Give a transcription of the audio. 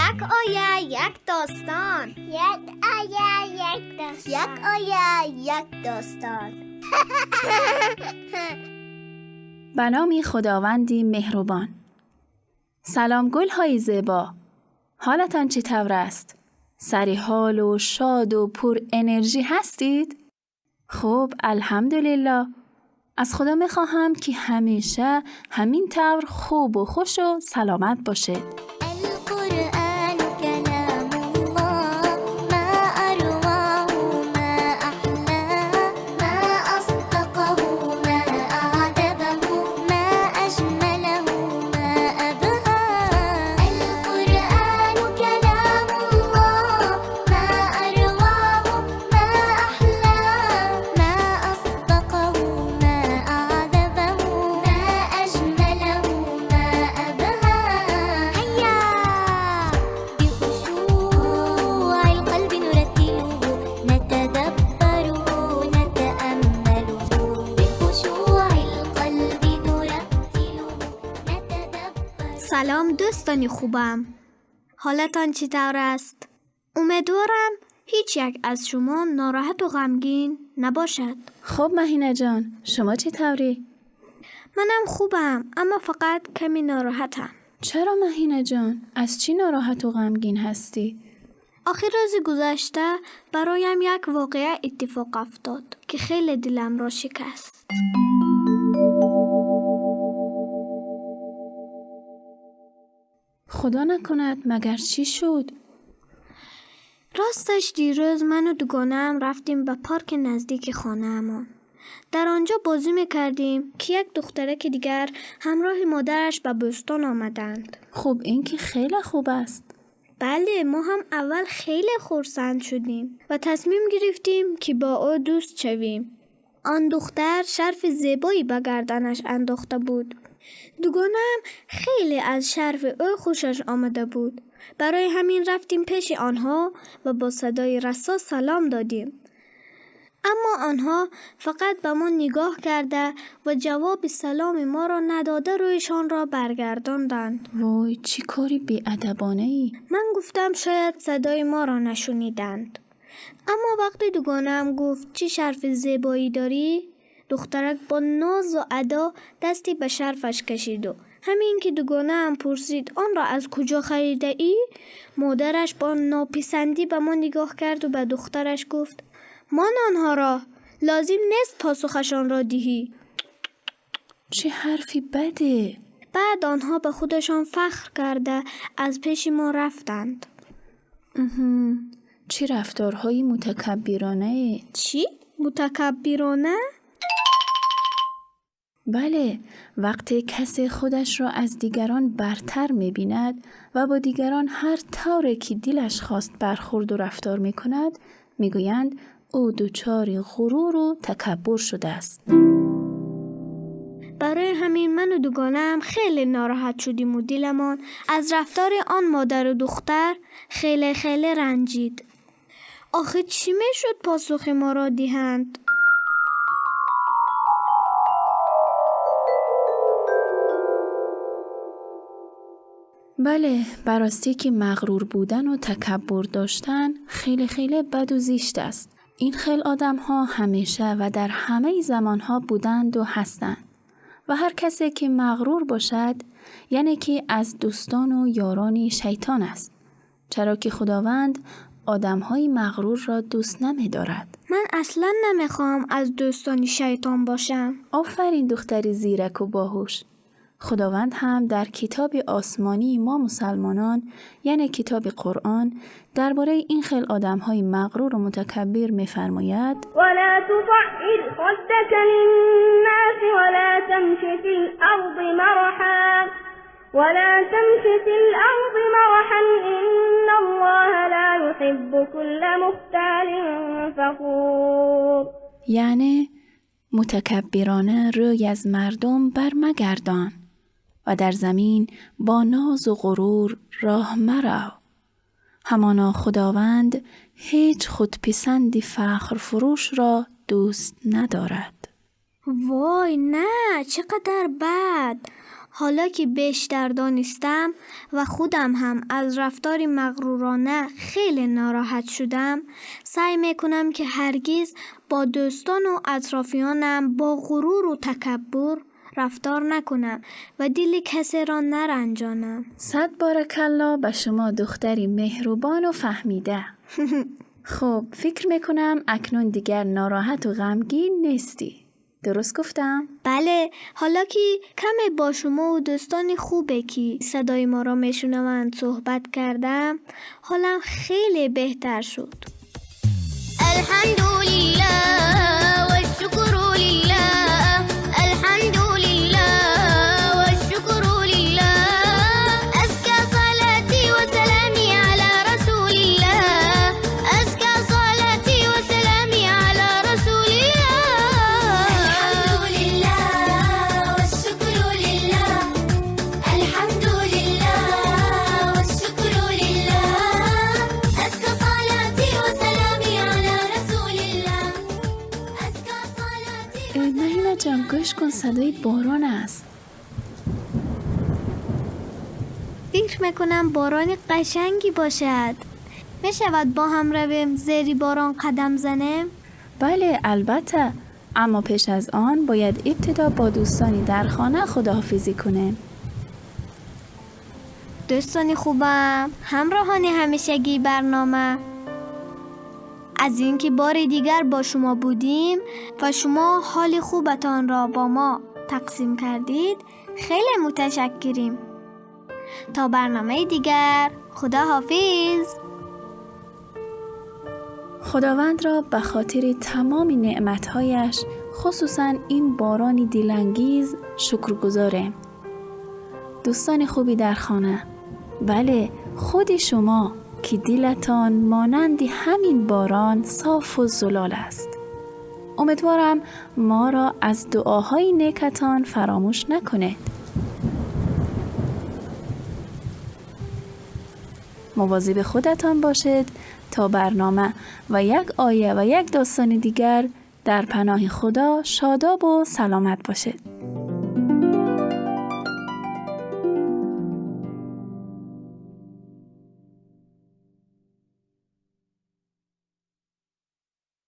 Як оя, як достон. Як оя, як достон. Як оя, як достон. به نام خداوندی مهربان. سلام گل های زیبا. حالتان چطور است؟ سری حال و شاد و پر انرژی هستید؟ خب الحمدلله. از خدا میخواهم که همیشه همین طور خوب و خوش و سلامت باشید. القرآن كلام الله، ما أروعه، ما أحلاه، ما أصدقه، ما أعذبه، ما أجمله، ما أبهاه. القرآن كلام الله، ما أروعه، ما أحلاه، ما أصدقه، ما أعذبه، ما أجمله، ما أبهاه. هيا بخشوع القلب نرتله، نتدبره، نتأمله. بخشوع القلب نرتله، نتدبره. سلام دوستان خوبم. حالتان چطور است؟ امیدوارم هیچ یک از شما ناراحت و غمگین نباشد. خب مهینه جان، شما چطوری؟ منم خوبم، اما فقط کمی ناراحتم. چرا مهینه جان؟ از چی ناراحت و غمگین هستی؟ آخر روز گذشته برایم یک واقعه اتفاق افتاد که خیلی دلم را شکست. خدا نکند، مگر چی شد؟ راستش دیروز من و دوگانه‌ام رفتیم به پارک نزدیک خانه‌مان. در آنجا بازی می‌کردیم که یک دخترک دیگر همراه مادرش به بوستان آمدند. خب این که خیلی خوب است. بله، ما هم اول خیلی خرسند شدیم و تصمیم گرفتیم که با او دوست شویم. آن دختر شرف زیبایی به گردنش انداخته بود. دوگانه‌ام خیلی از شرف او خوشش آمده بود. برای همین رفتیم پیش آنها و با صدای رسا سلام دادیم. اما آنها فقط به ما نگاه کرده و جواب سلام ما را نداده رویشان را برگرداندند. وای، چی کاری بی‌ادبانه‌ای! من گفتم شاید صدای ما را نشنیدند. اما وقتی دوگانه‌ام گفت چه شرف زیبایی داری، دخترک با ناز و ادا دستی به شرفش کشید و همین که دوگانه‌ام پرسید آن را از کجا خریده ای، مادرش با ناپسندی به ما نگاه کرد و به دخترش گفت مان آنها را، لازم نیست پاسخشان را دهی. چه حرفی بده! بعد آنها به خودشان فخر کرده از پیش ما رفتند. چه رفتارهای متکبرانه! چی؟ متکبرانه؟ بله، وقتی کسی خودش را از دیگران برتر می‌بیند و با دیگران هر طوری که دلش خواست برخورد و رفتار می‌کند، می‌گویند او دچار غرور و تکبر شده است. برای همین من و دوگانه‌ام خیلی ناراحت شدیم و دلمان از رفتار آن مادر و دختر خیلی خیلی رنجید. آخه چی میشد پاسخ ما را دهند؟ بله، براستی که مغرور بودن و تکبر داشتن خیلی خیلی بد و زشت است. این خیل آدم ها همیشه و در همه زمان ها بودند و هستند و هر کسی که مغرور باشد یعنی که از دوستان و یاران شیطان است، چرا که خداوند آدم های مغرور را دوست نمی دارد. من اصلا نمی خواهم از دوستان شیطان باشم. آفرین دختری زیرک و باهوش. خداوند هم در کتاب آسمانی ما مسلمانان یعنی کتاب قرآن درباره این خیل آدم‌های مغرور و متکبر می‌فرماید: ولا تصعر خدك للناس ولا تمش في الأرض مرحا، ولا تمش في الأرض مرحا إن الله لا يحب كل مختال فخور. یعنی متکبرانه روی از مردم برمگردان و در زمین با ناز و غرور راه مرو. همانا خداوند هیچ خودپسندی فخر فروش را دوست ندارد. وای نه، چقدر بد! حالا که بیشتر دانستم و خودم هم از رفتار مغرورانه خیلی ناراحت شدم، سعی میکنم که هرگز با دوستان و اطرافیانم با غرور و تکبر رفتار نکنم و دل کسی را نرنجانم. صد بارکالله به شما دختری مهربان و فهمیده. خب فکر میکنم اکنون دیگر ناراحت و غمگین نیستی. درست گفتم؟ بله، حالا که کمی با شما و دوستان خوبه که صدای ما را میشنوند صحبت کردم، حالم خیلی بهتر شد. الحمد لله والشكر لله، الحمد لله والشكر لله، أزكى صلاتي وسلامي على رسول الله، أزكى صلاتي وسلامي على رسول الله. الحمد لله والشكر لله، الحمد لله والشكر لله، أزكى صلاتي وسلامي على رسول الله، أزكى صلاتي. مهینا جان گوش کن، صدای باران است. فکر میکنم باران قشنگی باشد. میشود با هم رویم زیر باران قدم زنیم؟ بله البته، اما پیش از آن باید ابتدا با دوستانی در خانه خداحافظی کنیم. دوستان خوبم، همراهان همیشگی برنامه، از اینکه بار دیگر با شما بودیم و شما حال خوبتان را با ما تقسیم کردید خیلی متشکریم. تا برنامه دیگر، خدا حافظ. خداوند را به خاطر تمام نعمتهایش، خصوصا این باران دلانگیز، شکرگزاریم. دوستان خوبی در خانه، بله خود شما که دلتان مانند همین باران صاف و زلال است. امیدوارم ما را از دعاهای نیکتان فراموش نکنید. مواظب خودتان باشید تا برنامه و یک آیه و یک داستان دیگر در پناه خدا شاداب و سلامت باشید.